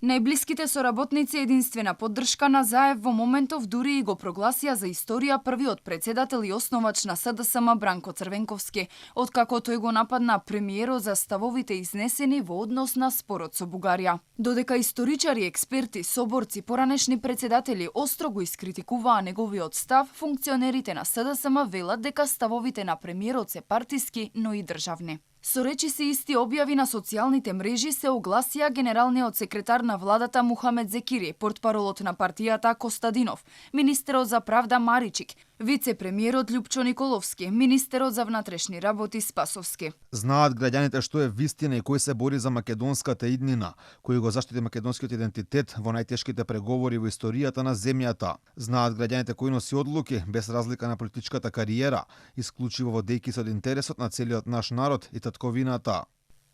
Најблиските соработници единствена поддршка на Заев во моментов дури и го прогласија за историја првиот председател и основач на СДСМ Бранко Црвенковски, откако тој го нападна премиерот за ставовите изнесени во однос на спорот со Бугарија. Додека историчари, експерти, соборци, поранешни председатели остро го искритикуваа неговиот став, функционерите на СДСМ велат дека ставовите на премиерот се партиски, но и државни. Со речиси исти објави на социјалните мрежи се огласија генералниот секретар на владата Мухамед Зекири, портпаролот на партијата Костадинов, министерот за правда Маричик, вице-премиерот Љупчо Николовски, министерот за внатрешни работи Спасовски. Знаат граѓаните што е вистина и кој се бори за македонската иднина, кој го заштити македонскиот идентитет во најтешките преговори во историјата на земјата. Знаат граѓаните кој носи одлуки без разлика на политичката кариера, исклучиво водејќи се од интересот на целиот наш народ и татковината.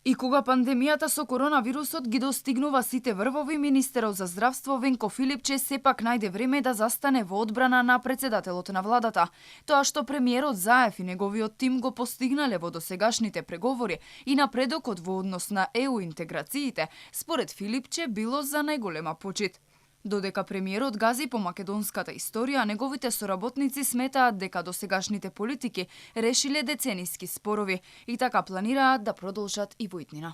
И кога пандемијата со коронавирусот ги достигнува сите врвови, министерот за здравство Венко Филипче сепак најде време да застане во одбрана на председателот на владата. Тоа што премиерот Заев и неговиот тим го постигнале во досегашните преговори и напредокот во однос на ЕУ интеграциите, според Филипче било за најголема почит. Додека премиерот гази по македонската историја, неговите соработници сметаат дека досегашните политики решиле децениски спорови и така планираат да продолжат и во иднина.